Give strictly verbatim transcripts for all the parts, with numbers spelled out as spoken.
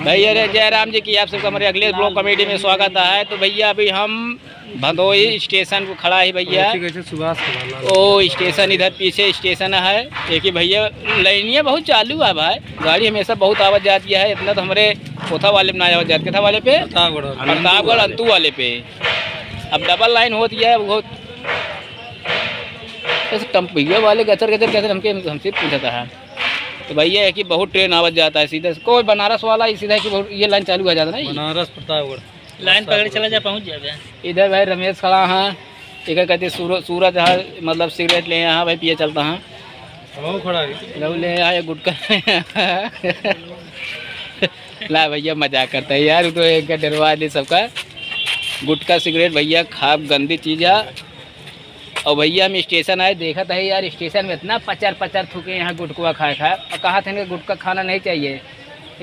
भैया रे, जय राम जी की, आप सबका हमारे अगले ब्लॉग कॉमेडी में स्वागत है। तो भैया, अभी हम भदोही स्टेशन को खड़ा है भैया। कैसे, कैसे सुभाष के भाला? ओ, स्टेशन इधर पीछे स्टेशन है। देखिए भैया, लाइनिया बहुत चालू है भाई, गाड़ी हमेशा बहुत आवत जाती है। इतना तो हमारे कोथा वाले पे ना आवत जात, कोथा वाले पे, प्रतापगढ़ वाले। प्रतापगढ़ अंतू वाले पे। अब डबल लाइन होती है बहुत। ऐसे टम्प-, भैया वाले गचर गचर कहते हमके, हमसे पूछता है। तो भैया है कि बहुत ट्रेन आवत जाता है सीधा, कोई बनारस वाला ही सीधा है कि बहुत, ये लाइन चालू आ जाता ना, ये। बनारस प्रतापगढ़। लाइन पकड़ के चला जा, पहुँच जाबे। इधर भाई रमेश खड़ा है, इधर कहते सूरज, सूरज है, मतलब सिगरेट ले यहाँ भाई पिए चलता है। वो खड़ा है। लव ले आए गुटखा। ला भैया मजाक करता है यार, वो तो एक डरवा दे सबका। गुटखा सिगरेट भैया खाब गंदी चीज है। और भैया हम स्टेशन आए, देखत है यार स्टेशन में इतना पचर पचर थूके यहाँ गुटखा खाए खाए, और कहा थे इनके गुटखा खाना नहीं चाहिए।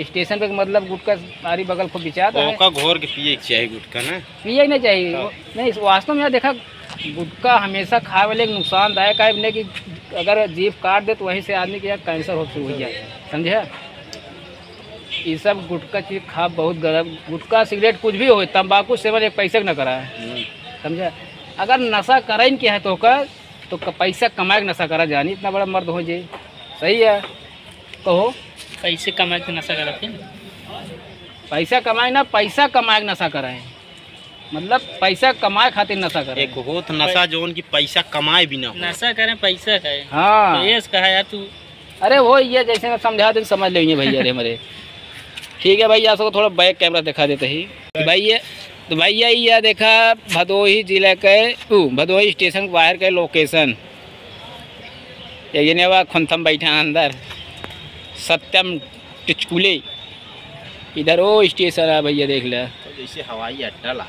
स्टेशन पे मतलब गुटखा सारी बगल को बिचात है। ओका घोर के पिए के चाहिए गुटखा ना? पिए ही नहीं चाहिए। तो वो, नहीं, इस वास्तव में यार देखा, गुटखा हमेशा खाए वाले के नुकसानदायक है, अपने कि अगर जीभ काट दे तो वहीं से आदमी के यहाँ कैंसर हो शुरू हो जाए, समझे? ये सब गुटखा चीज खा बहुत गलत। गुटखा सिगरेट कुछ भी हो, तंबाकू सेवन एक पैसे के न कराए, हम्म। समझे? अगर नशा करे के है तो ओकर, तो क-, पैसा कमाए के नशा करा जानी, इतना बड़ा मर्द हो जाए, सही है? कहो। पैसे कमाए के नशा करत है। पैसा कमाए ना, पैसा कमाए के नशा कराए, मतलब पैसा कमाए खातिर नशा कराए। एक होत नशा जौन की पैसा कमाए भी ना हो। नशा करें, पैसा खाए। हाँ। तो ये कहा यार तू। अरे वो ये जैसे मैं समझा दे, समझ लेंगे भैया रे हमारे। ठीक है भैया, सबको थोड़ा बैक कैमरा दिखा देते ही। तो भैया, तो भैया ये देखा भदोही जिला के, ऊ, भदोही स्टेशन के बाहर के लोकेशन। ये जने बा खुंथम बैठा है अंदर, सत्यम टिचकुले। इधर वो स्टेशन है भैया, देख ले। तो जैसे हवाई अड्डा ला।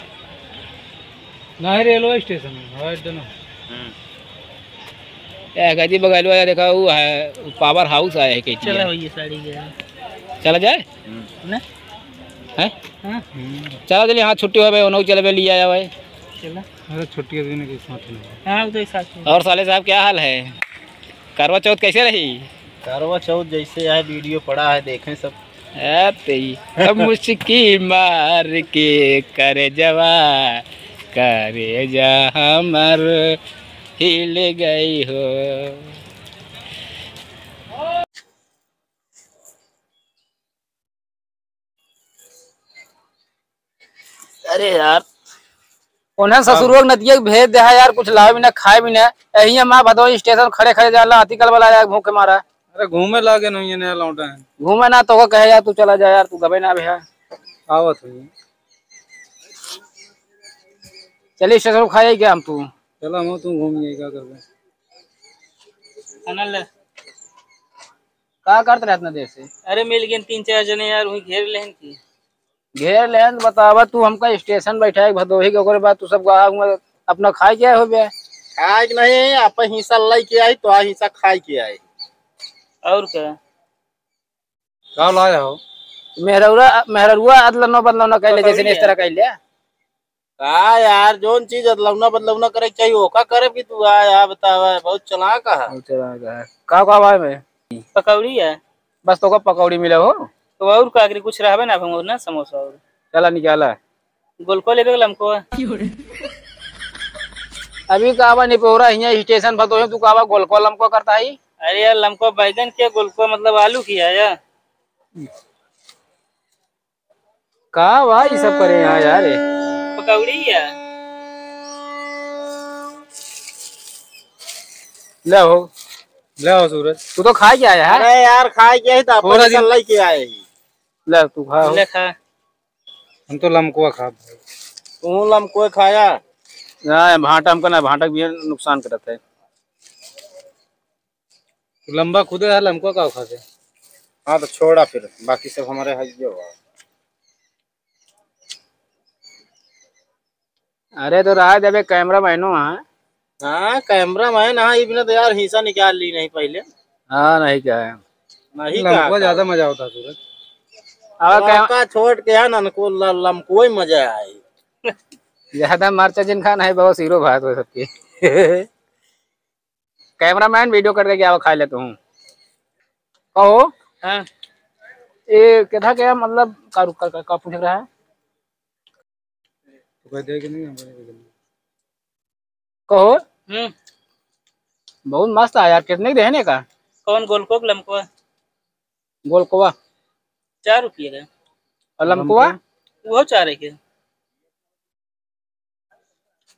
नहीं, रेलवे स्टेशन है, हवाई अड्डा ना। हम्म। ए, गदी बगल वाला देखा, वो है, पावर हाउस आया है, कहती चला है। भैया, साड़ी के। चला जाए? हम्म। ना? हैं? हाँ। चला चलिए, हाँ, छुट्टी हो भाई, उन्हों चले लिया जाए भाई। चला। अरे, छुट्टी के दिन के साथ में। हाँ, वो तो एक साथ में। और साले साहब, क्या हाल है? करवा चौथ कैसे रही? करवा चौथ जैसे है, वीडियो पड़ा है, देखें सब। ए तेई, अब मुस्की मार के करेजवा, करेजा हमर हिल गई हो। अरे यार, उन्हें ससुरो के नतिया के भेज दे है यार, कुछ लावे भी ना, खाए भी ना। यही हम भदोही स्टेशन खड़े खड़े जाला, हाथी कल वाला आया, भूख के मारा। अरे घूमे लागे नहीं, ये नया लौटा है। घूमे ना तो कहे यार, तू चला जा यार, तू गबे ना भैया। आवत है। चलिए स्टेशन खाए क्या हम तू? चला हम तू घूम जाए, क्या करबे? अनल। का करत रहे इतना देर से? अरे मिल गए तीन चार जने यार, वही घेर लेहन की। घेर लेहन, बतावा तू हमका स्टेशन बैठा है भदोही के, ओकरे बाद तू सब गाँव में अपना खाए के आए हो बे? खाए के नहीं, आप हिस्सा लाई के आई तो आ हिस्सा खाए के आई। और का? का लाया हो? मेहरौरा, मेहररुआ अदलनो बदलनो कैले जैसे पकौड़ी इस है। तरह कैले। का यार, जौन चीज अदलौना बदलौना करे के चाहिए, ओका करे भी तू आ, आ बतावा, बहुत चालाक है। बहुत चालाक है। का का भाई में? पकौड़ी है। बस तो का पकौड़ी मिले हो? तो और का करी, कुछ रहबे ना, भंगोर ना, समोसा और। चला निकाला। गोलको लेबे के लमको। अभी का बा निपोरा हियाँ स्टेशन पर तो है, तू का बा गोलको लमको करता है? अरे यार, लमको बैगन के, गोलको मतलब आलू की है यार। का भाई सब करे यहाँ यार? पकौड़ी है। ले हो, ले हो सूरज। तू तो खा के आया है। अरे यार, खाए के ही तो अपन थोड़ा निकल दिन लेके आए ही। ले तू खा। ले खा। हम तो लमकुआ खाब भाई। तू लमकुआ खाया? ना, भांटा हमका ना, भांटा भी नुकसान करता है। तू लंबा खुदे है, लमकुआ का खा से? हाँ, तो छोड़ा फिर, बाकी सब हमारे है जो है। अरे तो रहा जब एक कैमरा मैनो है। हाँ, कैमरा मैन, हाँ, इबने तो यार हिस्सा निकाल ली नहीं पहले। हाँ, नहीं क्या है। नहीं लमकुआ का ज्यादा मजा होता सूरज। और तो क्या आपका छोड़ के है ना, को ल-, लमकुआ ही मजा आए। ज्यादा मरचा जिन खाना है, बहुत हीरो भात हो सबके। कैमरा मैन वीडियो करके क्या खा ले तू? कहो। हाँ। ए, केथा के मतलब का रुक, का, का, का पूछ रहा है? तो कह दे कि नहीं, हम बोले कि नहीं। कहो। हम्म। बहुत मस्त है यार, कितने के देने का? कौन, गोलको के लमको? गोलकवा। चार रुपये का। और लमकवा? लमकवा? वो चार है के।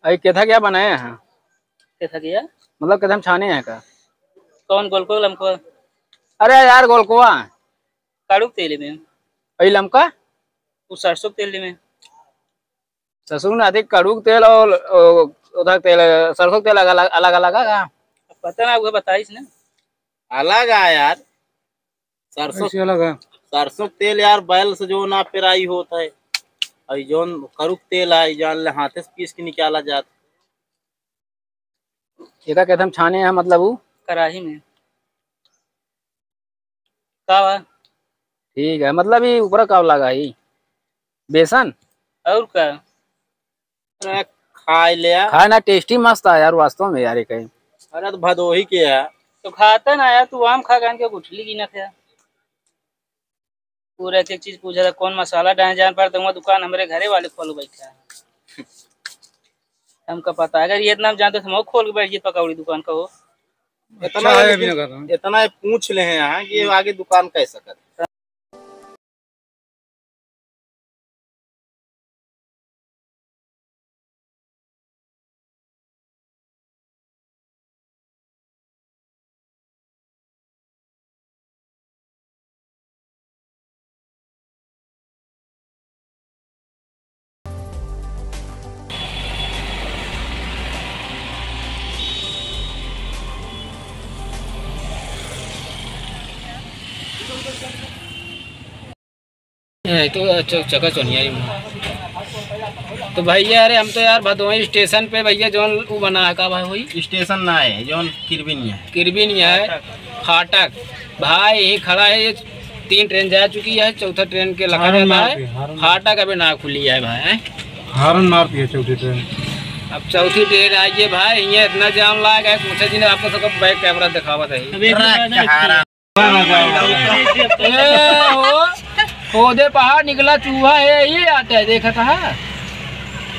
अरे, केथा क्या बनाए हैं? केथा क्या? मतलब, केथा हम छाने हैं का? कौन, गोलको लमकवा? अरे यार, गोलकवा। कड़ू के तेल में। अरे, लमका? वो सरसों के तेल में। सरसों ना, अधिक कड़ू के तेल और, ओ, उधर तेल, सरसों के तेल अलग, अलग, अलग है का? अब पता ना, वो बताइस ना। अलग है यार। सरसों, कैसे अलग है? सरसों के तेल यार बैल से जो ना पेराई होत है, और जौन करुक तेल है, जान ले हाथे से पीस के निकाला जात। एका कहते हम छाने हैं, मतलब ऊ? कढ़ाई में। का बा? ठीक है, मतलब ये ऊपर का लगा है? बेसन? और का? अरे, खाए ले यार। खाए ना, tasty मस्त है यार, वास्तव में यार, ये कहीं। अरे, तो भदोही के है। तो खाता ना यार, तू आम खा खान के गुठली की ना खाया। पूरा एक एक चीज पूछा था, कौन मसाला डाले जान पर, तो दुकान हमरे घरे वाले खोल बैठा है। हमका पता है, अगर ये इतना हम जानते तो हम खोल के बैठ जाते पकौड़ी दुकान का हो। इतना अच्छा है, ये, अभी ना कर रहा हूँ। इतना ये पूछ ले हैं यहाँ कि ये आगे दुकान कैसे करे। ये तो च-, चका चोनिया ही हुआ। तो भैया, अरे हम तो यार भदोही स्टेशन पे भैया, जौन ऊ बना है का भाई, वही? स्टेशन ना है, जौन किरबिन है। किरबिन है, फाटक। भाई यही खड़ा है, ये तीन ट्रेन जा चुकी है, चौथा ट्रेन के लगा रहता है। फाटक अबे ना खुली है भाई, हैं? हारन मारती है चौथी ट्रेन। अब चौथी ट्रेन आई है भाई, ये इतना जाम लाग है, पूछे जी ने आपको सबको बैक कैमरा दिखावा था। ए, हो, खोदे पहाड़ निकला चूहा है, ये आता है, देखा था?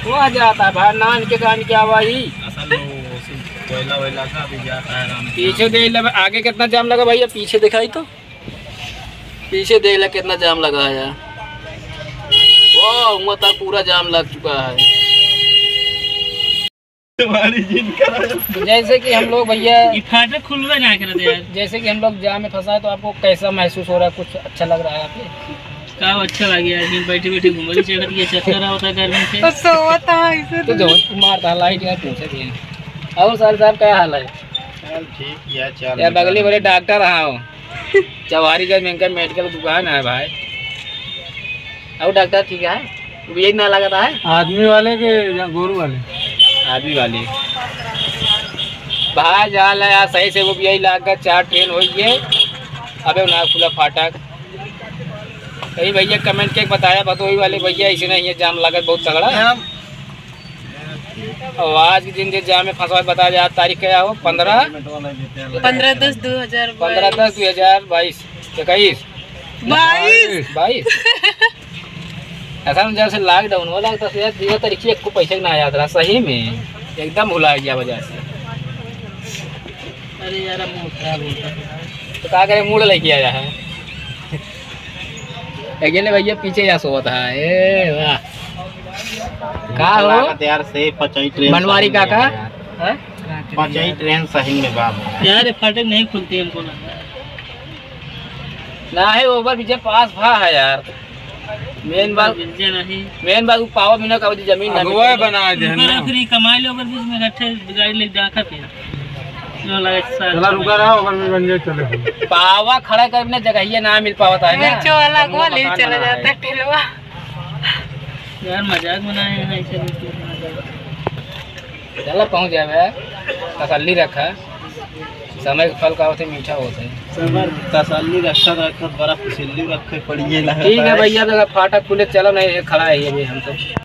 वह जाता है भाई, नान के कान क्या भाई? असल में वो सिर्फ कोयला वोयला का भी जाता है आराम से। पीछे देख ले, आगे कितना जाम लगा भैया, पीछे दिखाई तो, पीछे देख ले कितना जाम लगा है यार। वाह, वहाँ तक पूरा जाम लग चुका है। तुम्हारी जिनका तो जैसे कि हम लोग भैया ये फाटक खुलबे ना करत यार। जैसे कि हम लोग जाम में फंसा है, तो आपको कैसा महसूस हो रहा है? कुछ अच्छा लग रहा है आपको? का अच्छा लगे यार, बैठे बैठे घूमल चढ़त, ये चक्कर आवता गर्मी से। तो सोवत है ऐसे तो तो। जो मारता है लाइट यार, पूछे भी है। और सर साहब, क्या हाल है? चल ठीक है, चल यार, निकल। बगली वाले डॉक्टर आओ। चौहारी गंज में इनका मेडिकल दुकान है भाई। और डॉक्टर ठीक है? वो भी यही ना लगाता है? आदमी वाले के या गोरू वाले? आदमी वाले। भाई जान ला यार, सही से वो भी यही लाग गया, चार ट्रेन हो गए। अबे ना खुला फाटक। कहीं भैया कमेंट के बताया, भदोही वाले भैया, ऐसे नहीं है, जाम लागत बहुत तगड़ा। हम और आज के दिन जे जाम में फंसवा बता दे, आज तारीख क्या हो? पन्द्रह? पन्द्रह दस दो हजार बाईस। पन्द्रह दस दो हजार बाईस। इक्कीस? बाईस। बाईस। ऐसा में जब से लॉकडाउन हो लगता है यार, तेरह तारीख की एक को पैसे ना याद रहा, सही में एकदम भुला गया वजह से। अरे यार, अब मूड खराब होता है। तो का करे, मूड लेके आया है। अकेले भैया पीछे या सोवत है। ए वाह। का हो? लागत यार से पचई ट्रेन बनवारी सही में काका? है यार। हाँ? पचई ट्रेन सही में बाबू। यार, ये फाटक नहीं खुलती हमको लगता है। ना है, ओवर ब्रिज पास भा है यार। मेन बात, ब्रिज नहीं। मेन बात, वो पावा बिना का जमीन ना अगुआ मिलता। बना दे ऊपर ना। आखिरी कमाई लो, ओवर ब्रिज में इकट्ठे गाड़ी ले जाकर फिर। जो लगे साथ चला, रुका रहा, ओवर ब्रिज बन जाए, चले। पावा खड़ा कर बिना जगहिया ना मिल पावत है ना। मिर्चो वाला अगुआ ले मकान चला बना जाता है। है ठेलवा। यार, मजाक बनाए हैं ऐसे बिल्कुल। चला, पहुँच जावे, तसल्ली रखा, समय के फल का होते मीठा होता है। सबर, तसल्ली रखा, रखा, बड़ा फुसिल्ली रखे पड़िए ना। ठीक है भाई। भैया, तो फाटक खुले, चलो, नहीं, ये खड़ा है, ये भी हम तो।